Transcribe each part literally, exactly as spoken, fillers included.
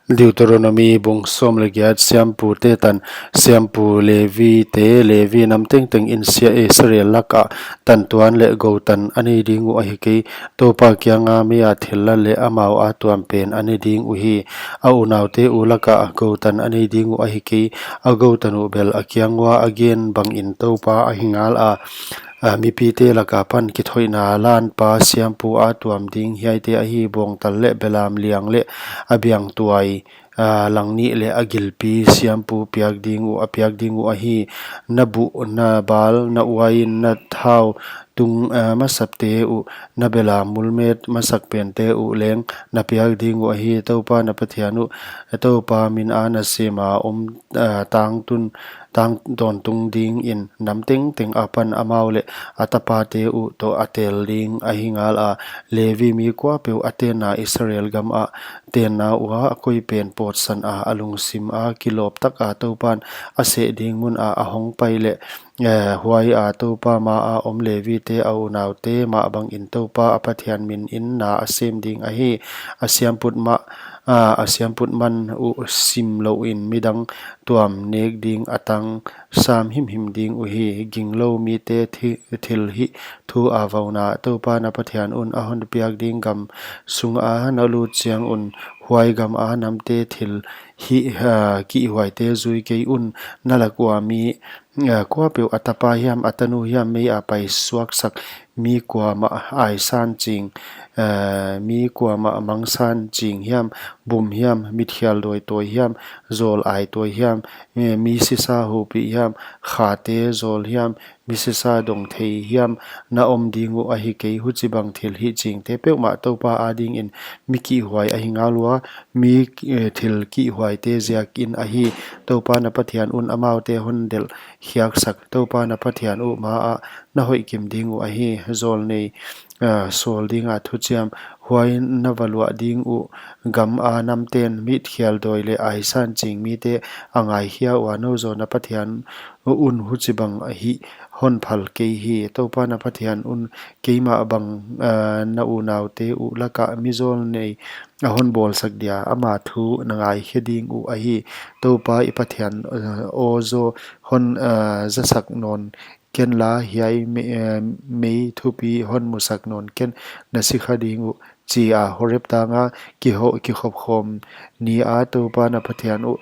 Deuteronomi bung sawm leh giat. Siampu te tan. Siampu Levi te, Levi nam tengteng in sia Israel lak ah tantuan leh goutan a nei ding uh ahi kei. Toupa kianga mei a thillat leh amau a tuam pen a ne ding uhi. A unaute uh lak ah goutan a nei ding uh ahi kei. A goutan uh bel a kiang ua a gen bangin Toupa ahi ngala. A, mipite lak apan kithoihna lanpa siampu a tuam ding hiaite ahi: bawngtal leh belam liang leh a biangtuai, a, langnih leh a gilpi siampu piak ding uh, a piak ding uh ahi. Na buh, na bal, na uain, na thau tung, a, masapte uh, na belam mulmet masak pente uh leng na piak ding uh ahi. Toupa na Pathian uh, Toupa min a na sima om, a, tangtun, tang tawntung dingin nam tengteng apan amau leh a tapate uh toh a tel ding ahi ngala. Levi mi kuapeuh a tenna Israel gam ah tenna ua a koih pen pawtsan a, a lungsim a kilawp taka Toupan a seh ding mun ah a hong pai leh, eh, huai a Toupa ma a om Levi te a unaute mah bangin Toupa a Pathian min in na a sem ding ahi. A siamput mah, a, a siamput man uh sim louin midang tuam nek ding a tang sam himhim ding uhi. Ginglou mite thi-, thilhih thu a vauna. Toupa na Pathian un a hon piak ding gam sunga na lut chiang un, huai gam a namte thilhih, a, kihhuaite zui kei un. Na lak ua mi, a, kuapeuh a tapa hiam, a tanu hiam mei a paisuaksak, mi kuamah aisan ching, a, mi kuamah mangsan ching hiam, bum hiam, mitkhial dawi tawi hiam, zawl ai tawi hiam, e, mi sisa hupih hiam, khate zawl hiam, mi sisa dong thei hiam na om ding uh ahi kei. Huchibang thilhih chingte peuhmah Toupa adingin mi kihhuai ahi ngal ua, mi, eh, thil kihhuaite ziakin ahi. Toupa na Pathian un amaute hon delh khiaksak. Toupa na Pathian uh ma ah na hoih kim ding uh ahi. Zawlnei, a, sawl dinga thuchiam, huai na va luah ding uh gam a namten mitkhial dawi leh aisan ching mite a ngaikhia ua, nou zaw na Pathian un huchibang hih hon phal kei hi. Toupa na Pathian un keimah bang, a, na unaute uh laka mi zawlnei a hon bawlsak dia, ama thu na ngaikhe ding uh ahi. Toupa i Pathian, a, aw zaw hon, a, zasak nawn kenla, hiai mei, a, mei thupi hon musak nawn ken, na sikha ding uh, chi a. Horeb tanga kiho-, kikhopkhawm ni a Toupa na Pathian uh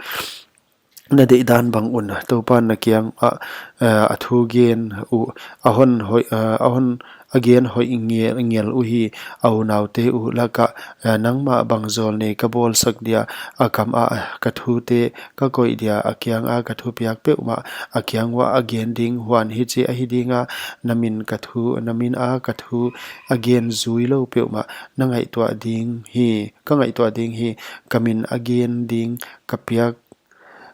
na deihdan bang un Toupan na kiang ah, eh, a thu gen uh, a hon hoih, eh, a hon a gen hoih ngel, ngel uhi. A unaute uh laka, eh, nangmah bang zawlnei ka bawlsak dia, a kam ah ka thute ka koih dia, a kianga ka thupiak peuhmah a kiang ua a gen ding. Huan hichi ahi dinga, na min ka thu, na min a ka thu a gen zui lou peuhmah na ngaihtuah ding hi, ka ngaihtuah ding hi. Ka min a gen ding ka piak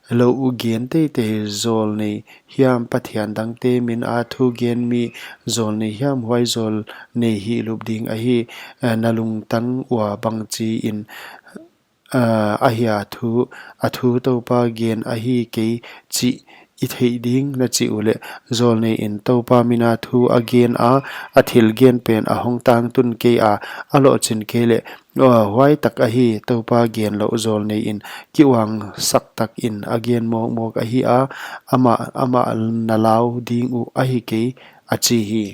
lou uh gen teitei zawlnei hiam, pathian dangte min a thu gen mi zawlnei hiam, huai zawlnei hihlup ding ahi. Eh, na lungtang ua bangchiin, eh, ahia thu, a thu Toupa gen ahi kei chih i theih ding na chih uleh, zawlnei in Toupa mina thu a gen a, a thil gen pen a hong tangtun kei a, a lohchin kei leh, huai tak ahi. Toupa gen louh zawlnei in kiuangsak takin a gen mawkmawk ahi a, amah, amah na lau ding uh ahi kei, a chi hi.